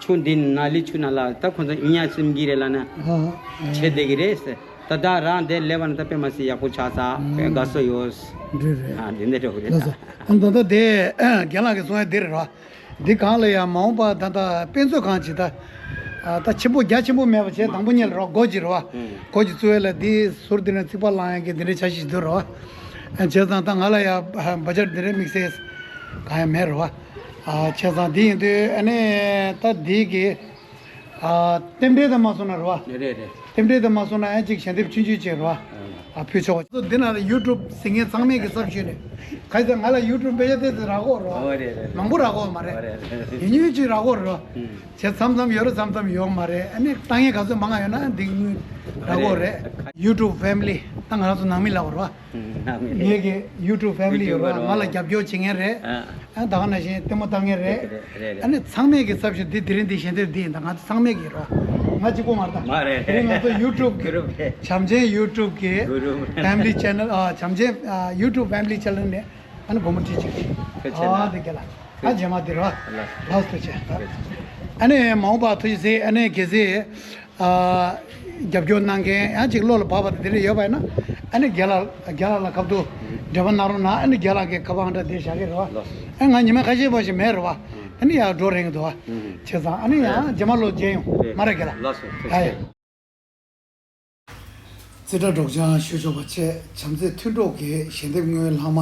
ཆུ་འདི་ནཱ་ལི་ཆུ་ནང་ལ་ད་ཁོ་ཚོ་ཨི་ཉ་སིམ་གི་རེད་ལབ་ན་བྱེད་བསྡད་གི་རེད་ཟེར། ད་ད་རང་དེ་སླེབས་པ་ན་ད་དཔེ་མ་སྲིད་ཡག་པོ་ཆགས་ས་དགའ་བསུ་ཡོད། རེད་རེད། ཨ་འདི་འདྲ་འདྲ་པོ་རེད། ལགས་སོ། ཨ་ད་ད་དེ་རྒན་ལགས་ཀྱིས་གསུང་ཡ་འདི་རེད་རོ། འདི་གང་ལ་ཡང་མ་འོངས་པ་ད་ལྟ་དཔེ་མཛོད་ཁང་ཅིག་ད། ད་ཆེན་པོ་རྒྱ་ཆེན་པོ་མེད་པ་བྱས་དང་པོ་ཉིད་ལ་རོགས་སྒོ་ཅིག་རེད་བ། སྒོ་ཅིག་བཙུགས་ཡ་ལ་འདི་ཟུར་འདི་ནས་རྩིག་པ་བསླང་ཡ་གི་འདི་འདྲའི་འཆར་གཞི་ཞིག་འདུག་རེད་བ། བྱས་ཙང་ད་ང་ལ་ཡང་བ་ཇེཊ་འདི་འདྲའི་དམིགས་བསལ་གང་ཡང་མེད་རེད་བ། བྱས་ཙང་འདི་ཡིན་དུས་ཨ་ནི་ད་འདི་གི་རྟེན་འབྲེལ་དུ་མ་སོང་ན་རེད་བ། རེད་རེད། རྟེན་འབྲེལ་དུ་མ་སོང་ན་ཨ་ཅིག་ཞལ་འདེབས་ཆུང་ཆུང་ཅིག་རེད་བ། ཨ་ཕུལ་ཆོག་འདི་ན་ཡུ་ཊུབ་གཟིགས་མཁན་ཚང་མས་ཀྱི་ཚབ་ཞུས་ནས། ག་ཚོད་ང་ལ་ཡུ་ཊུབ་དཔེ་ཆ་ཏོག་ཙམ་རག་གི་རེད་བ། ཨོ་རེད་རེད། མང་པོ་རག་གི་མ་རེད། ཨོ་རེད་རེད། ཉུང་ཉུང་ཅིག་རག་གི་རེད་བ། བྱས་མཚམས་མཚམས་ཡོད་རེད་མཚམས་མཚམས་ཡོད་མ་རེད། ཨ་ནི་ལྟ་མཁན་ག་ཚོད་མང་ང་ཡོད་ན་འདི་དངུལ་རག་གི་རེད། ཡུ་ཊུབ་ཕེ་མི་ལི་ད་ང་རང་ཚོ་ནང་མི་ལབ་དགོས་རེད་བ། ནང་མི་རེད། ངེད་ཀྱི་ཡུ་ཊུབ་ཕེ་མི་ལི་ཡོད་རེད་བ། ཡུ་ཊུབ་པར་ང་ལ་རྒྱབ་སྐྱོར་བྱེད་མཁན་རེད། ཨ། ཨ་ད་ག་ནང་བཞིན་ལྟད་མོ་ལྟ་མཁན་རེད། རེད་རེད། ཨ་ནི་ཚང་མས་ཀྱི་ཚབ་ཞུས་འདི་དེ་རིང་འདི་ཞལ་འདེབས་འདི་ཡིན། ད་ང་ཚོ་ཚང་མས་ཀྱི་རོ། ང་གཅིག་པོ་མ་རེད་ད། མ་རེད། དེ་རིང་ང་ཚོ་ཡུ་ཊུབ་ཀྱི་གུ་རུབ་རེད། བྱམས་ཆེན་ཡུ་ཊུབ་ཀྱི་གུ་རུབ་རེད། ཕེ་མི་ལི་ཆེ་ནལ། ཨ་བྱམས་ཆེན་ཨ་ཡུ་ཊུབ་ཕེ་མི་ལི་ཆེ་ནལ་ནས་ཨ་ནི་སྒོར་མོ་ཁྲི་གཅིག་ཐུགས་རྗེ་ཆེ་ཨ་གནང་། འདི་རྒན་ལགས། ཨ་རྗེས་མ་འདི་རོ། ལགས། ལགས་ཐུགས་རྗེ་ཆེ། ཨ་ནི་མ་འོངས་པ་ཐུགས་རྗེ་ཆེ། ཨ་ནི་གལ་སྲིད། ཨ། རྒྱབ་སྐྱོར་གནང་མཁན་ཡང་ཅིག་བློ་ལ་བབས་པ་དེ་འདྲ་ཡོད་པ་ཡིན་ན། ཨ་ནི་རྒན་ལགས་རྒན་ལགས་ལ་སྐབས་དུ་འབྲེལ་བ་གནང་རོགས་གནང་། ཨ་ནི་རྒན་ལགས་ཀྱི་ཁ་པར་ཨང་གྲངས་དེ་བཞག་གི་རེད་བ། ལགས་སོ། ཨ་ང་ཉི་མ་ཁ་ཤས་པ་ཞིག་མེད་རེད་བ། ཨ་ནི་ཡར་འགྲོ་རན་གྱི་འདུག་བ། བྱས་ཙང་ཨ་ནི་ཡང་རྗེས་མ་ལོ་མཇལ་ཡོང་། རེད། མ་རེད་རྒན་ལགས། ལགས་སོ། ཨ་ཡ། རྩིས་ཁྲ་སྒྲོག་སྦྱང་ཞུ་ཆོག་པ་བཅས་བྱམས་བརྩེ་མཐུན་གྲོགས་ཀྱི་ཞལ་འདེབས་དངུལ་ལྷག་མ་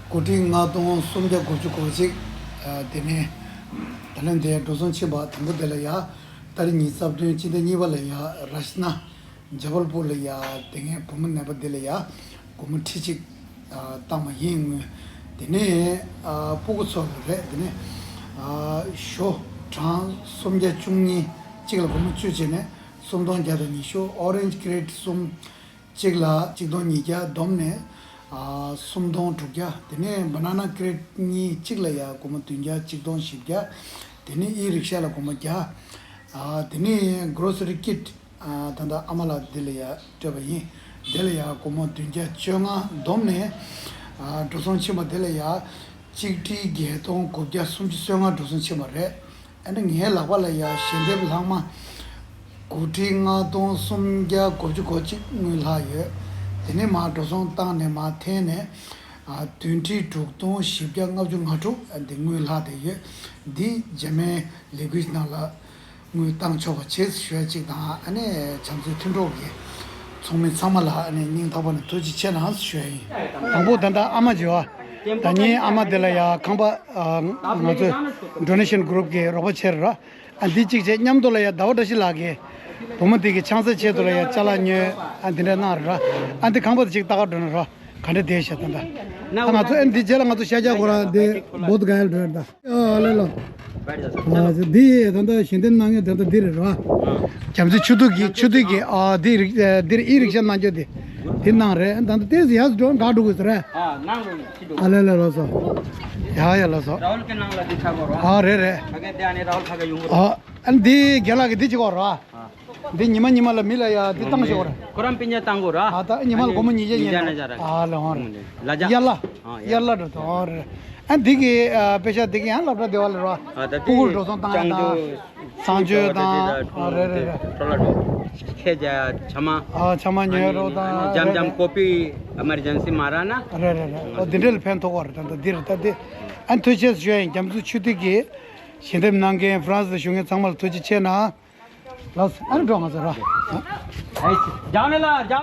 དགུ་ཁྲི་ལྔ་སྟོང་སུམ་བརྒྱ་དགུ་བཅུ་གོ་གཅིག་དེ་ནས་ད་ལན་དེ་འགྲོ་སོང་ཕྱིན་པ་དང་པོ་དེ་ལ་ཡ། ཏ་རིག་ཉི་ཤུ་རྩ་བདུན་སྤྱི་ཟླ་གཉིས་པ་ལ་ཡ་ར་ཤི་ན་ཇ་བལ་པུར་ལ་ཡ་དེ་སྔའི་བུ་མོ་ནད་པ་དེ་ལ་ཡ་སྒོར་མོ་ཁྲི་གཅིག་བཏང་བ་ཡིན་དངུལ། དེ་ནས་སྤུ་གུ་ཚོ་ལ་རེད། དེ་ནས་ཞོ་གྲངས་སུམ་བརྒྱ་བཅུ་གཉིས་གཅིག་ལ་སྒོར་མོ་བཅུ་བྱས་ནས་སུམ་སྟོང་བརྒྱ་དང་ཉི་ཤུ། ཨོ་རེན་ཇི་ཀི་རེ་ཊི་གསུམ་གཅིག་ལ་གཅིག་སྟོང་ཉིས་བརྒྱ་བསྡོམས་ནས་ཨ་སུམ་སྟོང་དྲུག་བརྒྱ། དེ་ནས་བ་ན་ན་ཀི་རེ་ཊི་གཉིས་གཅིག་ལ་ཡ་སྒོར་མོ་བདུན་བརྒྱ། གཅིག་སྟོང་བཞི་བརྒྱ། དེ་ནས་ཨི་རིག་ཤ་ལ་སྒོར་མོ་བརྒྱ། ཨ་དེ་ནས་གྷི་རོ་སི་རི་ཀིཊ་ཨ་ད་ལྟ་ཨ་མ་ལགས་འདི་ལ་ཡ་སྤྲད་པ་ཡིན། དེ་ལ་ཡ་སྒོར་མོ་བདུན་བརྒྱ་བཅོ་ལྔ་བསྡོམས་ནས་ཨ་འགྲོ་སོང་ཕྱིན་པ་དེ་ལ་ཡ་གཅིག་ཁྲི་བརྒྱད་སྟོང་དགུ་བརྒྱ་སུམ་ཅུ་སོ་ལྔ་འགྲོ་སོང་ཕྱིན་པ་རེད། ཨ་ནི་ངའི་ལག་པ་ལ་ཡ་ཞལ་འདེབས་ལྷག་མ་དགུ་ཁྲི་ལྔ་སྟོང་སུམ་བརྒྱ་དགུ་བཅུ་གོ་གཅིག་དངུལ་ལྷག་ཡོད། དེ་ནས་མར་འགྲོ་སོང་བཏང་ནས་མར་འཐེན་ནས་ཨ་བདུན་ཁྲི་དྲུག་སྟོང་བཞི་བརྒྱ་ལྔ་བཅུ་ང་དྲུག་ཨ་འདི་དངུལ་ལྷག་བསྡད་ཡོད། འདི་རྗེས་མའི་ལས་འགུལ་ནང་ལ་དངུལ་བཏང་ཆོག་པ་བྱེད་ཞུ་ཡ་གཅིག་དང་། ཨ་ནི་བྱམས་བརྩེ་མཐུན་གྲོགས་ཀྱི་ཚོགས་མི་ཚང་མ་ལ་ཨ་ནི་སྙིང་ཐག་པ་ནས་ཐུགས་རྗེ་ཆེ་གནང་ཞུ་ཡ་ཡིན། དང་པོ་ད་ལྟ་ཨ་མ་བྱེད་བ། ད་ངའི་ཨ་མ་དེ་ལ་ཡ་ཁང་པ་ཨ་ང་ཚོ་ཌོ་ནེ་ཤན་གུ་རུབ་ཀྱི་རོགས་པ་བྱས་ར། ཨ་འདི་གཅིག་བྱས་མཉམ་དུ་ལ་ཡ་ཟླ་བ་བཀྲ་ཤིས་ལགས་ཀྱིས་བུ་མོ་འདི་གི་ཆང་ས་ཆེད་དུ་ལ་ཡ་ཅ་ལག་ཉོས། ཨ་འདི་འདྲ་གནང་ར། ཨ་འདི་ཁང་པ་དེ་གཅིག་ལྟ་ག་འགྲོ་ན་ར། ག་འདྲ་བསྡད་ཤག་ད་ལྟ། ཨ་ང་ཚོ་ཨ་འདི་རྗེས་ལ་ང་ཚོ་ཤར་རྒྱག་གོ་ར་འདི་བོད་ག་ཡལ་འགྲོ་ཡ་ད། ཨ་ལེ་ལོ། ཨ་འདི་ད་ལྟ་ཞལ་འདེབས་གནང་མཁན་ད་ལྟ་འདི་རེད་ར། བྱམས་བརྩེ་ཆུ་ཐིགས་ཀྱི་ཆུ་ཐིགས་ཀྱི་ཨ་འདི་རིག་འདིར་ཨི་རིག་ཤ་གནང་རྒྱུ་དེ་འདི་གནང་རེད། ད་ལྟ་ཏོག་ཙམ་ཡར་འགྲོ་འགག་འགྲོ་དགོས་ཟེར་ར། ཨ་ནང་ལོ་ཡིན། ཨ་ལེ་ལེ་ལགས་སོ། ཡ་ཡ་ལགས་སོ། རཱ་ཧུལ་གྱི་ནང་ལ་འདི་ཆགས་པ་རོ། ཨ་རེད་རེད། ཕ་གི་འདི་ཨ་ནི་རཱ་ཧུལ་ཕ་གི་ཡོང་གི་རོ། ཨ་ཨ་ནི་འདི་རྒན་ལགས་ཀྱི་འདི་གཅིག་གོ་རོ། ཨ་འདི་ཉི་མ་ཉི་མ་ལ་མི་ལ་ཡ་འདི་བཏང་ཞོག་ར། ཁོ་རང་སྤུན་ཀྱག་བཏང་གོ་ར། ཨ་ད་ཉི་མ་ལ་སྒོར་མོ་ཉིས་བརྒྱ་ཉིས་བརྒྱ་ཉིས་བརྒྱ་ན་ཅག་ར། ཨ་ལེ་ཧོན་རེད། ལ་ཇ། ཡར་ལ། ཨ་ཡར་ལ་འགྲོ་དང་ཧོན་རེད། ཨ་འདི་གི་ཨ་དཔེ་ཆ་འདི་གི་ཡང་སློབ་གྲྭ་སྡེ་བ་ལ་རོ། ཨ་ད་ཕྲུ་གུར་འགྲོ་སོང་བཏང་ཡ་དང་། གཙང་ཆུ་དང་། ཨ་རེད་རེད་རེད། ཁྲོ་ལ་འགྲོ། ཁྱེད་ཀྱ་ཆ་མ། ཨ་ཆ་མ་ཉོས་རོགས་དང་། འཇམ་འཇམ་ཀོ་པི་ཨ་མར་ཇན་སི་མ་རག་ན། རེད་རེད་རེད། ཨོ་འདི་འདྲ་ལ་ཕན་ཐོགས་པ་རེད། ད་ལྟ་འདི་རེད་ད་འདི། ཨ་ཐུགས་རྗེ་ཆེ་ཞུ་ཡ་ཡིན། རྒྱ་མཚོ་ཆུ་ཐིགས་ཀྱི་ཞལ་འདེབས་གནང་མཁན་ཧྥ་རན་སི་ལ་བཞུགས་མཁན་ཚང་མ་ལ་ཐུགས་རྗེ་ཆེ་གནང་། ལགས་སོ། ཨ་ནི་འགྲོ་ང་ཚོ་ར། ཨ། ཨེ་ཅི། རྒྱག་ནས་ལ་རྒྱག